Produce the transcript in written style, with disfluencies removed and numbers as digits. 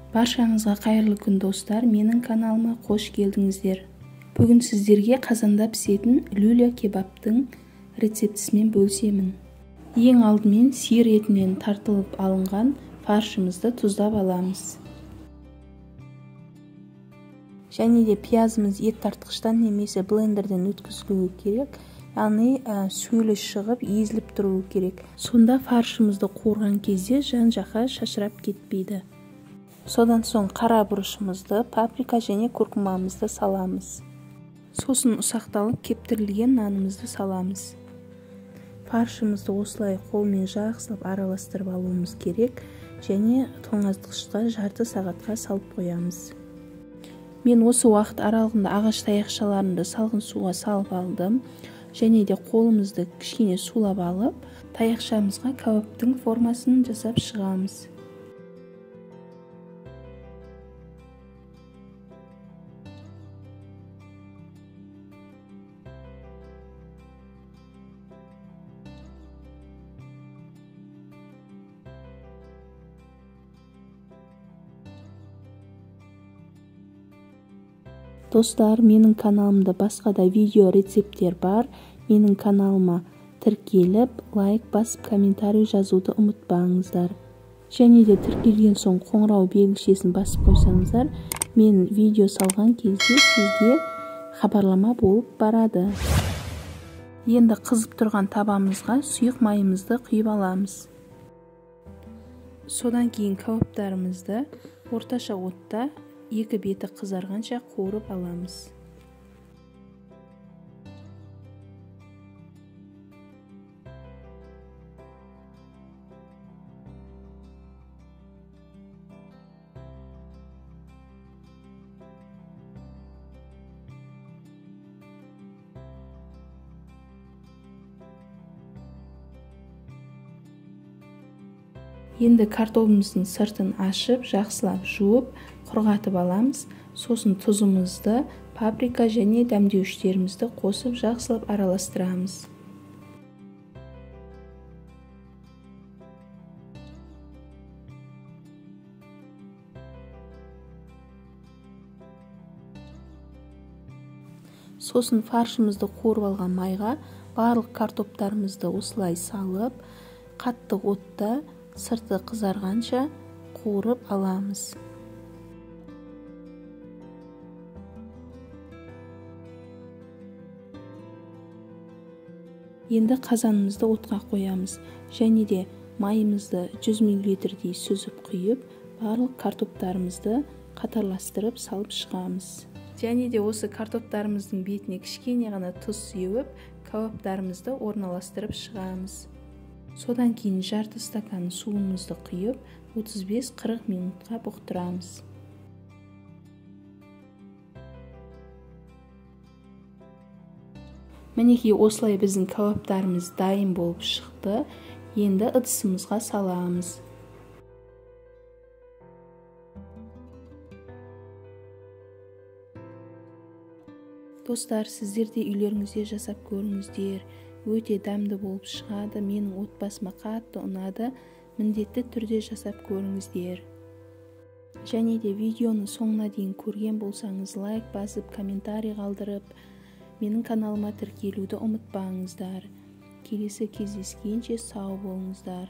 Баршаңызға қайырлы күн достар, менің каналыма қош келдіңіздер. Бүгін сіздерге қазанда пісетін люля кебаптың рецептісімен бөлісемін. Ең алдымен сиыр етінен тартылып алынған фаршымызды тұздап аламыз. Және де пиязымыз ет тартқыштан немесе блендерден өткізілуі керек, яғни сөлі шығып езіліп тұруы керек. Сонда фаршымызды қуырған кезде жан-жаққа шашырап кетпейді. Содан соң қара бұрышымызды, паприка және куркумамызды саламыз. Сосын ұсақталып кептірілген нанымызды саламыз. Фаршымызды осылай қолмен жақсылап араластырып алуымыз керек және тоңазытқышқа жарты сағатқа салып қоямыз. Мен осы уақыт аралығында ағаш таяқшаларымды салқын суға салып алдым. Және де қолымызды кішкене сулап алып, таяқшамызға кәуаптың формасын жасап шығамыз. Достар, менің каналымда басқа да видео рецепттер бар. Менің каналыма тіркеліп, лайк басып, комментарий жазуды ұмытпаңыздар. Және де тіркелген соң қоңырау белгішесін басып қойсаңыздар, мен видео салған кезде сізге хабарлама болып барады. Енді қызып тұрған табамызға сұйық майымызды құйып аламыз. Содан кейін кәуаптарымызды орташа отта екі беті қызарғанша қуырып аламыз. Енді картобымыздың сыртын ашып, жақсылап жуып, құрғатып аламыз. Сосын тұзымызды, паприка және дәмдеуіштерімізді қосып жақсылап араластырамыз. Сосын фаршымызды қуырып алған майға барлық картоптарымызды осылай салып, қатты отта сырты қызарғанша қуырып аламыз. Енді қазанымызды отқа қоямыз. Және де майымызды 100 мл-дей сүзіп құйып, барлық картоптарымызды қатарластырып салып шығамыз. Және де осы картоптарымыздың бетіне кішкене ғана тұз сеуіп, кәуаптарымызды орналастырып шығамыз. Содан кейін жарты стакан суымызды құйып, 35-40 минутқа бұқтырамыз. Мінекей осылай біздің кәуаптарымыз дайын болып шықты. Енді ыдысымызға саламыз. Достар, сіздер де үйлеріңізде жасап көріңіздер. Өте дәмді болып шығады. Менің отбасыма қатты ұнады. Міндетті түрде жасап көріңіздер. Және де видеоны соңына дейін көрген болсаңыз, лайк басып, комментарий қалдырып, менің каналыма тіркелуді ұмытпаңыздар. Келесі кездескенше сау болыңыздар.